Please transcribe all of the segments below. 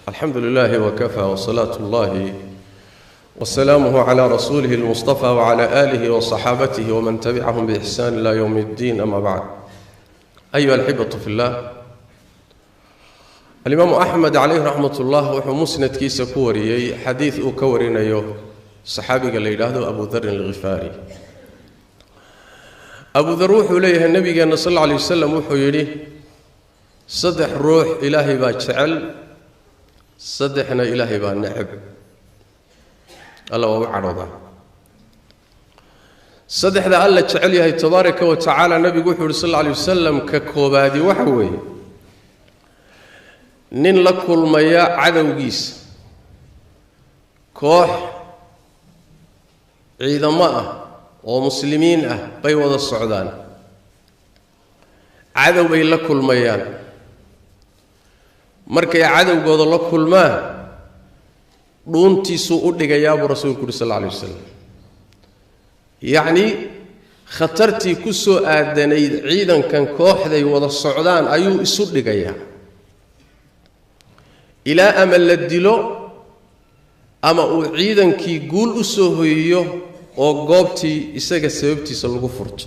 Alxamdu lilahi wakafa wsalaatu اllahi wasalaamuhu cla rasuulihi اlmustafa wcla alihi waصaxaabatihi wman tabicahum biixsaan ila ywm اddiin, ama bacd. Ayuha alxibatu fi llah, alimaamu Axmed calayhi raxmat ullah wuxuu musnadkiisa ku wariyey xadiid uu ka warinayo saxaabiga la yidhaahdo Abu Darin Alghifaari. Abu Dar wuxuu leeyahay, nabigeenna sal alla alay wasalam wuxuu yidhi: "Saddex ruux Ilaahay baa jecel, saddexna Ilaahay baa neceb, Alla waa u cadhoodaa." Saddexda Alla jecel yahay tabaaraka wa tacaala, nabigu wuxuu yidhi sal alla alay wasalam, ka koobaadi waxa weeye nin la kulmaya cadowgiisa, koox ciidamo ah oo muslimiin ah bay wada socdaan, cadow bay la kulmayaan. Markay cadowgooda la kulmaan, dhuuntiisuu u dhigayaa buu rasuulku yidhi sal alla alay wasalam. Yacnii khatartii ku soo aadanayd ciidankan kooxday wada socdaan ayuu isu dhigayaa, ilaa ama la dilo ama uu ciidankii guul u soo hoyiyo oo goobtii isaga sababtiisa lagu furto.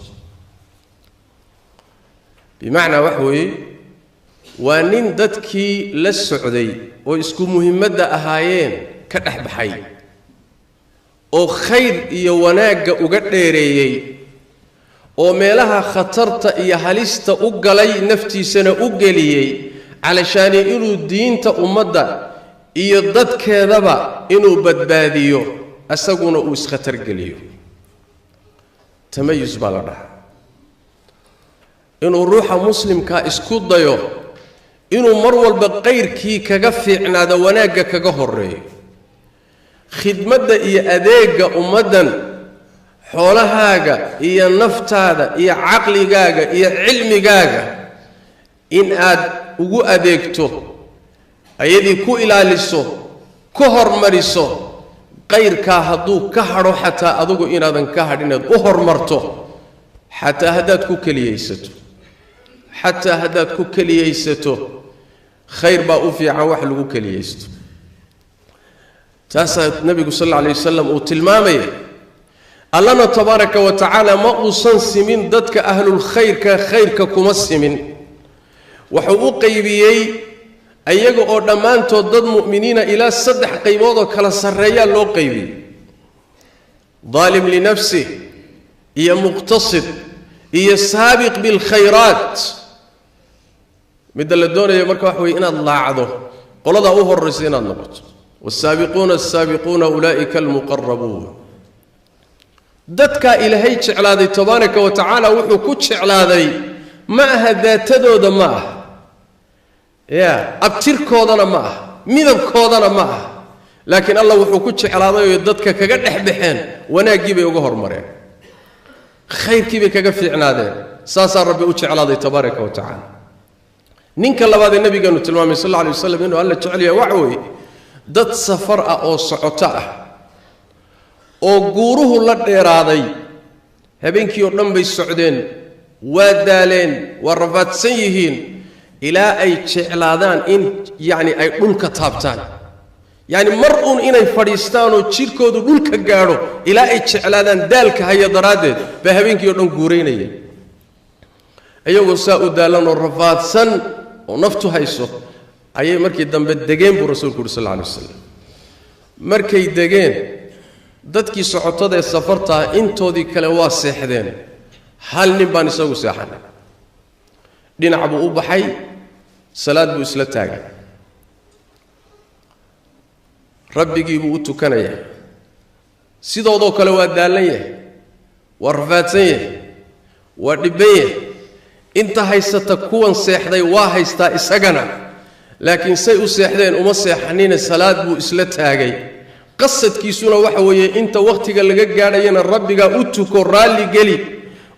Bimacnaa waxa weeye, waa nin dadkii la socday oo isku muhimadda ahaayeen ka dhex baxay oo khayr iyo wanaagga uga dheereeyey oo meelaha khatarta iyo halista u galay, naftiisana u geliyey, calashaani inuu diinta ummadda iyo dadkeedaba inuu badbaadiyo, isaguna uu iskhatar geliyo. Tamayus baa la dhahaa inuu ruuxa muslimkaa isku dayo inuu mar walba qayrkii kaga fiicnaado, wanaagga kaga horeeyo, khidmadda iyo adeegga ummaddan, xoolahaaga iyo naftaada iyo caqligaaga iyo cilmigaaga in aad ugu adeegto, ayadii ku ilaaliso, ku hormariso. Qayrkaa hadduu ka hadho, xataa adugu inaadan ka hadhin, inaad u hormarto, xataa haddaad ku keliyaysato, xataa haddaad ku keliyaysato, khayr baa u fiican wax lagu keliyaysto. Taasaa nebigu sal alla alay wasalam uu tilmaamaya. Allana tabaaraka wa tacaala ma uusan simin dadka ahlulkhayrka, khayrka kuma simin. Wuxuu u qaybiyey iyaga oo dhammaantood dad mu'miniina ilaa saddex qaybood oo kala sarreeyaa loo qaybiyey: daalim linafsih iyo muqtasid iyo saabiq bilkhayraat. Midda la doonaya marka waxa weye inaad laacdo qoladaa u horraysa, inaad noqoto "والسابقون السابقون أولئك المقربون". Dadkaa Ilaahay jeclaaday tabaaraka wa tacaala wuxuu ku jeclaaday ma aha daatadooda, ma aha ya abtirkoodana, ma aha midabkoodana, ma aha, laakiin Allah wuxuu ku jeclaaday oo dadka kaga dhex baxeen wanaaggii bay uga hormareen, khayrkii bay kaga fiicnaadeen. Saasaa Rabbi u jeclaaday tabaaraka wa tacaala. Ninka labaad ee nabigeenu tilmaamay sal alla alay waslam inuu Alla jecel yahay waxa weeye dad safar ah oo socoto ah oo guuruhu la dheeraaday. Habeenkii oo dhan bay socdeen, waa daaleen, waa rafaadsan yihiin, ilaa ay jeclaadaan in yacni ay dhulka taabtaan, yacni mar uun inay fadhiistaan oo jidhkoodu dhulka gaadho ilaa ay jeclaadaan daalka haya daraaddeed baa habeenkii oo dhan guuraynaya. Iyagoo saa u daalan oo rafaadsan oo naftu hayso ayay markii dambe degeen buu rasuulku yidhi sal alla alay wasalam. Markay degeen, dadkii socotada ee safartaa intoodii kale waa seexdeen, hal nin baan isagu seexanay. Dhinac buu u baxay, salaad buu isla taagay, Rabbigii buu u tukanayaa. Sidoodoo kale waa daallan yahay, waa rafaadsan yahay, waa dhibban yahay. Inta haysata kuwan seexday waa haystaa isagana, laakiin say u seexdeen uma seexanine, salaad buu isla taagay. Qasadkiisuna waxa weeye inta wakhtiga laga gaadhayana Rabbigaa u tuko, raalli geli.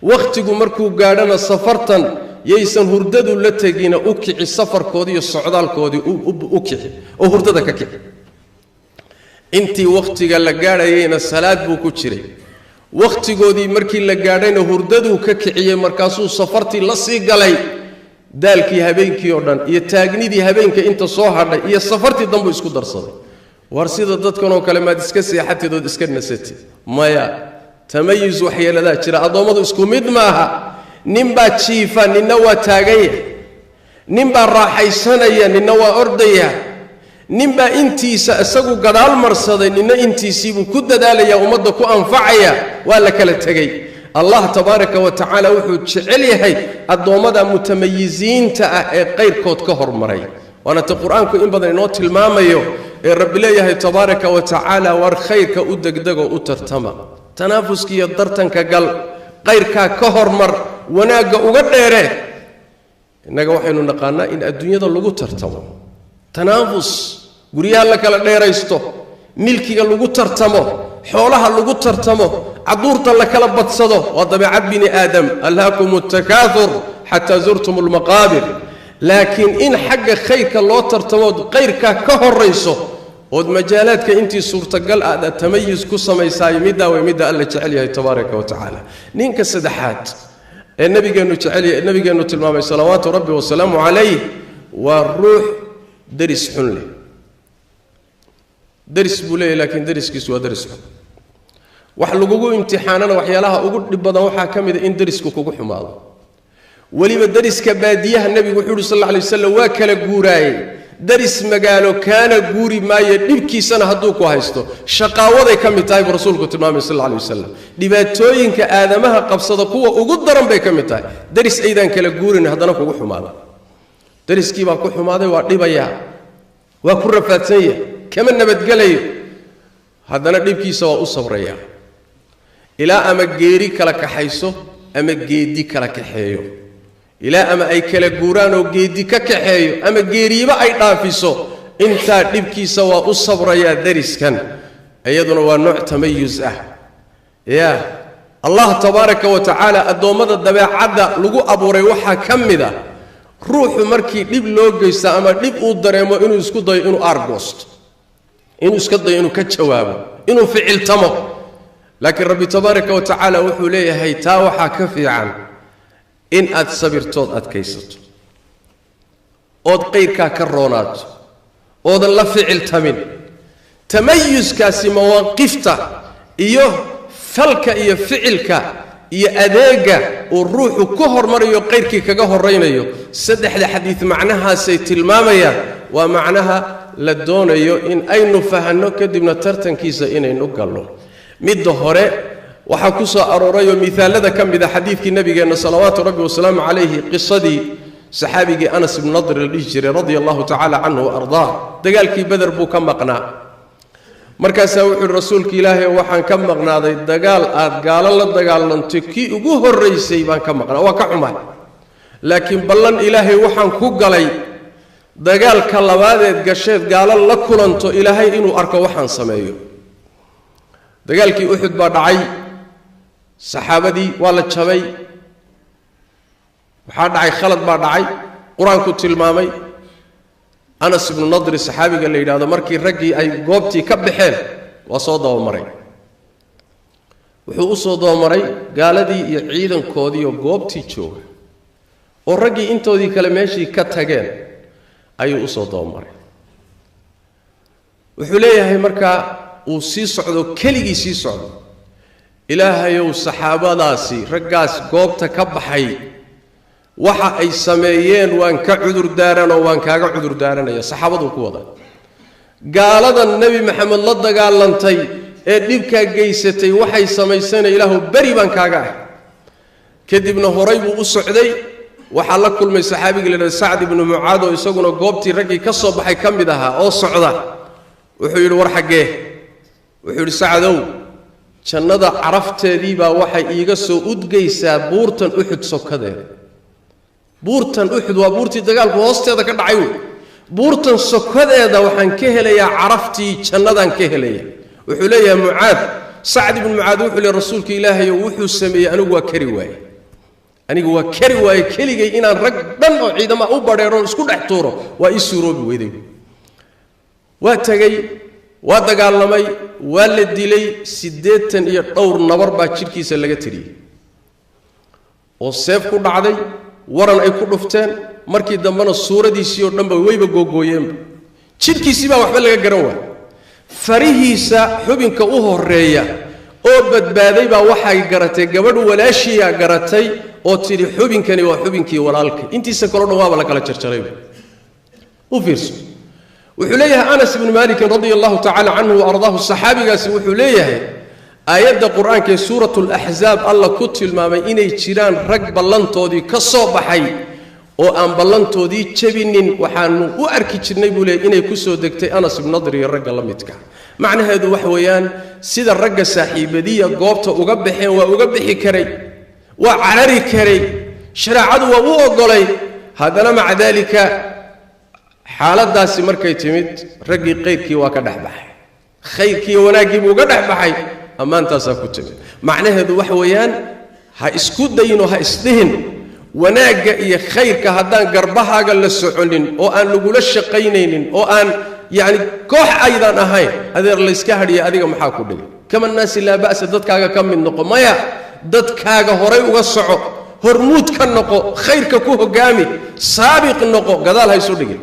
Wakhtigu markuu gaadhana safartan yaysan hurdadu la tegina, u kici safarkoodii iyo socdaalkoodii, u kici oo hurdada ka kici. Intii wakhtiga la gaadhayayna salaad buu ku jiray, wakhtigoodii markii la gaadhayna hurdaduu ka kiciyey, markaasuu safartii la sii galay. Daalkii habeenkii oo dhan iyo taagnidii habeenka inta soo hadhay iyo safartii danbuu isku darsaday. War sida dadkanoo kale maad iska seexatid ood iska nasatid? Maya, tamayus waxyeeladaa jira. Addoommadu isku mid maaha. Ninbaa jiifa, ninna waa taaganya. Ninbaa raaxaysanaya, ninna waa ordaya. Ninbaa intiisa isagu gadaal marsaday, ninna intiisiibuu ku dadaalaya, ummadda ku anfacaya. Waa la kala tegey. Allah tabaaraka wa tacaala wuxuu jecel yahay addoommada mutamayisiinta ah ee qayrkood ka hormaray. Waana ta Qur-aanku in badan inoo tilmaamayo ee Rabbi leeyahay tabaaraka wa tacaala: war khayrka u degdegoo u tartama, tanaafuskiiyo tartanka gal, qayrkaa ka hormar, wanaagga uga dheere. Innaga waxaynu naqaanaa in adduunyada lagu tartamo, tanaafus, guryaha la kala dheeraysto, milkiga lagu tartamo, xoolaha lagu tartamo, caduurta la kala badsado. Waa dabeecad bini aadam: alhaakum altakaathur xataa zurtum almaqaabir. Laakiin in xagga khayrka loo tartamood qayrkaa ka horayso ood majaalaadka intii suurtagal aad tamayus ku samaysaayo, middaa way midda Alla jecel yahay tabaaraka wa tacaala. Ninka saddexaad ee nabigeennu jecel, nabigeennu tilmaamay salawaatu Rabbi wasalaamu calayh, waa ruux deris xun leh. Deris buu leeyahy, laakiin deriskiisu waa deris xun. Wax lagugu imtixaanana waxyaalaha ugu dhib badan waxaa ka mid a in derisku kugu xumaado, weliba deriska baadiyaha. Nebigu wuxuu uhi sal alla alay wasalam: waa kala guuraayey, deris magaalo kaana guuri maayo, dhibkiisana hadduu ku haysto shaqaawaday ka mid tahay buu rasuulku tilmaamay sal alla alay wasalam. Dhibaatooyinka aadamaha qabsada kuwa ugu daran bay ka mid tahay deris aydaan kala guurin haddana kugu xumaada. Deriskii baa ku xumaaday, waa dhibayaa, waa ku rafaadsan yahay, kama nabadgelayo, haddana dhibkiisa waa u sabrayaa ilaa ama geeri kala kaxayso ama geedi kala kaxeeyo, ilaa ama ay kala guuraan oo geedi ka kaxeeyo ama geeriiba ay dhaafiso. Intaa dhibkiisa waa u sabrayaa deriskan. Iyaduna waa nooc tamayus ah. Ya Allah tabaaraka wa tacaala, addoommada dabeecadda lagu abuuray waxaa ka mid a ruuxu markii dhib loo geysto ama dhib uu dareemo inuu isku dayo inuu aargoosto, inuu iska dayo inuu ka jawaabo, inuu ficiltamo. Laakiin Rabbi tabaaraka wa tacaala wuxuu leeyahay: taa waxaa ka fiican in aad sabirtood adkaysato ood qayrkaa ka roonaato oodan la ficiltamin. Tamayuskaasi mawaaqifta iyo falka iyo ficilka iyo adeega uu ruuxu ku hormarayo, qayrkii kaga horaynayo. Saddexda xadiid macnahaasay tilmaamayaan. Waa macnaha la doonayo in aynu fahanno, kadibna tartankiisa inaynu galno. Midda hore waxaa ku soo aroorayoo miaalada ka mid a xadiidkii nabigeenna salawaatu Rabbi wasalaamu calayhi, qisadii saxaabigii Anas ibnu Nadr la dhihi jiray radia allahu tacaala canhu wa ardaah. Dagaalkii Beder buu ka maqnaa. Markaasaa wuxuu yihi: rasuulka Ilaahay, waxaan ka maqnaaday dagaal aad gaalo la dagaalantay kii ugu horraysay baan ka maqnaa, waa ka xumahay, laakiin ballan Ilaahay waxaan ku galay dagaalka labaadeed gasheed gaalo la kulanto Ilaahay inuu arko waxaan sameeyo. Dagaalkii Uxud baa dhacay, saxaabadii waa la jabay, waxaa dhacay khalad baa dhacay Qur-aanku tilmaamay. Anas ibnu Nadri saxaabiga la yidhahdo, markii raggii ay goobtii ka baxeen waa soo dabamaray. Wuxuu u soo dabamaray gaaladii iyo ciidankoodiioo goobtii jooga oo raggii intoodii kale meeshii ka tageen ayuu usoo dabamaray. Wuxuu leeyahay markaa uu sii socdo, keligii sii socdo: Ilaahayow, saxaabadaasi, raggaas goobta ka baxay, waxa ay sameeyeen waan ka cudur daaranoo waan kaaga cudur daaranaya. Saxaabaduu ku wada gaaladan Nebi Maxamed la dagaalantay ee dhibkaa geysatay waxay samaysana, Ilaahu beri baan kaaga ah. Kadibna horay buu u socday. Waxaa la kulmay saxaabigii la yidhahdo Sacd ibnu Mucaad oo isaguna goobtii raggii ka soo baxay ka mid ahaa oo socda. Wuxuu yidhi: war xaggee? Wuxuu yidhi: Sacdow, jannada carafteedii baa waxay iiga soo udgaysaa buurtan Uxud sokadeeda. Buurtan Uxud waa buurtii dagaalku hoosteeda ka dhacay wey. Buurtan sokadeeda waxaan ka helayaa caraftii jannadaan ka helaya. Wuxuu leeyahay Mucaad, Sacd ibnu Mucaad wuxuu leey: rasuulka Ilaahayo, wuxuu sameeyey anigu waa kari waaye, anigu waa kari waaye keligay inaan rag dhan oo ciidama u badheeroon isku dhex tuuro, waa ii suuroobi weyday. Waa tegey, waa dagaalamay, waa la dilay. 80 iyo dhowr nabar baa jidhkiisa laga tiriyey oo seef ku dhacday. Waran ay ku dhufteen, markii dambena suuradiisii oo dhanba wayba googooyeenba, jidhkiisii baa waxba laga garan waay. Farihiisa xubinka u horeeya oo badbaaday baa waxay garatay gabadhu walaashiyaa garatay oo tidhi xubinkani waa xubinkii walaalka, intiisa kaloo dhan waaba la kala jarjarayba. U fiirso, wuxuu leeyahay Anas ibnu Maalikin radia allahu tacala canhu wa ardaahu, saxaabigaasi wuxuu leeyahay aayadda qur-aanka ee suuratu laxzaab alla ku tilmaamay inay jiraan rag ballantoodii ka soo baxay oo aan ballantoodii jebinin, waxaanu u arki jirnay buu leeyay inay ku soo degtay Anas ibnu Nadr iyo ragga la midka. Macnaheedu waxa weeyaan sida ragga saaxiibadiya goobta uga baxeen waa uga bixi karay, waa carari karay, shareecadu waa u oggolay, haddana maca daalika xaaladaasi markay timid raggii qayrkii waa ka dhex baxay, khayrkiiyo wanaaggii buu uga dhex baxay, ammaantaasaa ku timid. Macnaheedu waxa weeyaan ha isku dayinoo ha isdhihin wanaagga iyo khayrka haddaan garbahaaga la soconin oo aan lagula shaqaynaynin oo aan yacni koox aydaan ahayn, adeer layska hadhiya adiga maxaa ku dhigay? Kama naasi laa ba'sa, dadkaaga ka mid noqo, maya, dadkaaga horay uga soco, hormuud ka noqo, khayrka ku hoggaami, saabiq noqo, gadaal ha isu dhigin,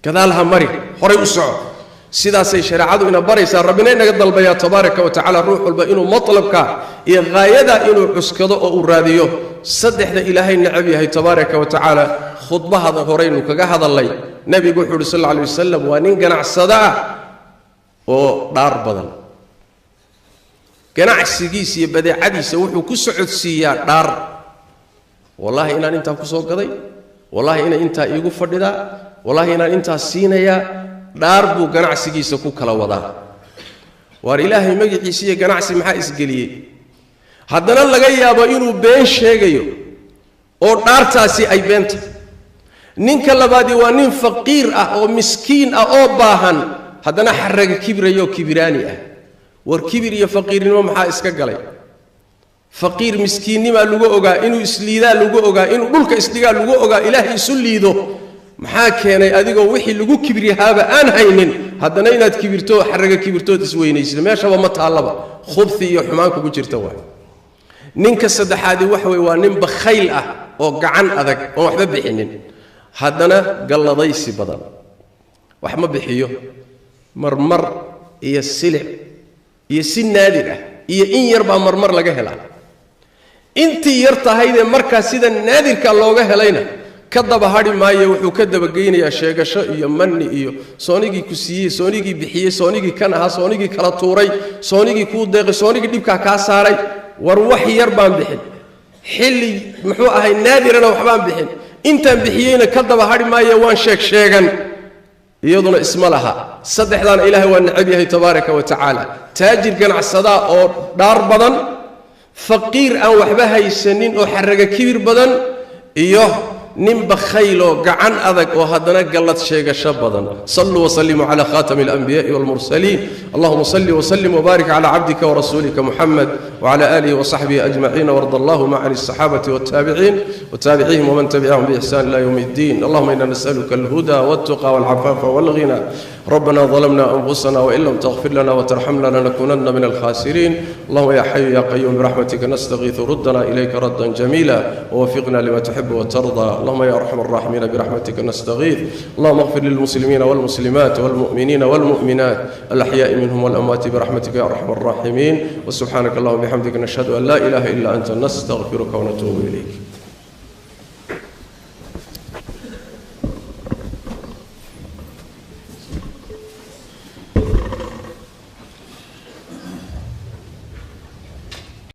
gadaal ha mari, horay u soco. Sidaasay shareecadu ina baraysaa, rabbina inaga dalbayaa tabaaraka wa tacala ruux walba inuu matlabka iyo haayada inuu cuskado oo uu raadiyo. Saddexda ilaahay necab yahay tabaaraka wa tacaala khudbahada horaynu kaga hadalnay. Nebigu wuxuu uhi sal alla alay wasalam waa nin ganacsada ah oo dhaar badan, ganacsigiisa iyo badeecadiisa wuxuu ku socodsiiyaa dhaar. Wallaahi inaan intaa ku soo gaday, wallaahi inay intaa iigu fadhidaa, wallaahi inaan intaa siinayaa, dhaar buu ganacsigiisa ku kala wadaa. Waar ilaahay magaciisa iyo ganacsi maxaa isgeliyey? Haddana laga yaabo inuu been sheegayo oo dhaartaasi ay beenta. Ninka labaadii waa nin faqiir ah oo miskiin ah oo baahan, haddana xaraga kibrayoo kibiraani ah. War kibir iyo faqiirnimo maxaa iska galay? Faqiir miskiinnimaa lagu ogaa, inuu isliidaa lagu ogaa, inuu dhulka isdhigaa lagu ogaa, ilaahay isu liido. Maxaa keenay adigoo wixii lagu kibrihaaba aan haynin haddana inaad kibirto, xaraga kibirtood isweynaysid? Meeshaba ma taallaba, khubti iyo xumaan kugu jirta waay. Ninka saddexaadii waxa weye waa nin bakhayl ah oo gacan adag oon waxba bixinin, haddana galladaysi badan, wax ma bixiyo, marmar iyo silic iyo si naadir ah iyo in yar baa marmar laga helaa. Intii yar tahaydee markaa sida naadirka looga helayna ka daba hadhi maayo, wuxuu ka dabageynayaa sheegasho iyo manni iyo soonigii ku siiyey, soonigii bixiyey, soonigii kan ahaa, soonigii kala tuuray, soonigii kuu deeqay, soonigii dhibkaa kaa saaray. War wax yar baan bixin, xilli muxuu ahay naadirana waxbaan bixin, intaan bixiyeyna ka daba hadhi maayo, waan sheeg sheegan, iyaduna isma laha. Saddexdaana ilaahay waa necab yahay tabaaraka wa tacaala: taajir ganacsadaa oo dhaar badan, faqiir aan waxba haysanin oo xaraga kibir badan, iyo nin bakhayloo gacan adag oo haddana gallad sheegasho badan. Saluu wasallimuu cala khatami alanbiya'i walmursaliin. Allahuma salli wasallim wbaarik cala cabdika warasuulika muxamed wcala aalihi wasaxbihi ajmaciin, warda allahuma can alsaxaabati waltaabiciin wataabicihim waman tabicahum biixsan ila yowm اddiin. Allahuma ina nas'aluka alhuda waltuqa walcafaafa walghina. ربنا ظلمنا أنفسنا وإن لم تغفر لنا وترحمنا لنكونن من الخاسرين. اللهم يا حي يا قيوم برحمتك نستغيث، ردنا إليك ردا جميلا ووفقنا لما تحب وترضى. اللهم يا أرحم الراحمين برحمتك نستغيث. اللهم اغفر للمسلمين والمسلمات والمؤمنين والمؤمنات الأحياء منهم والأموات برحمتك يا أرحم الراحمين. وسبحانك اللهم وبحمدك، نشهد أن لا إله إلا أنت، نستغفرك ونتوب إليك.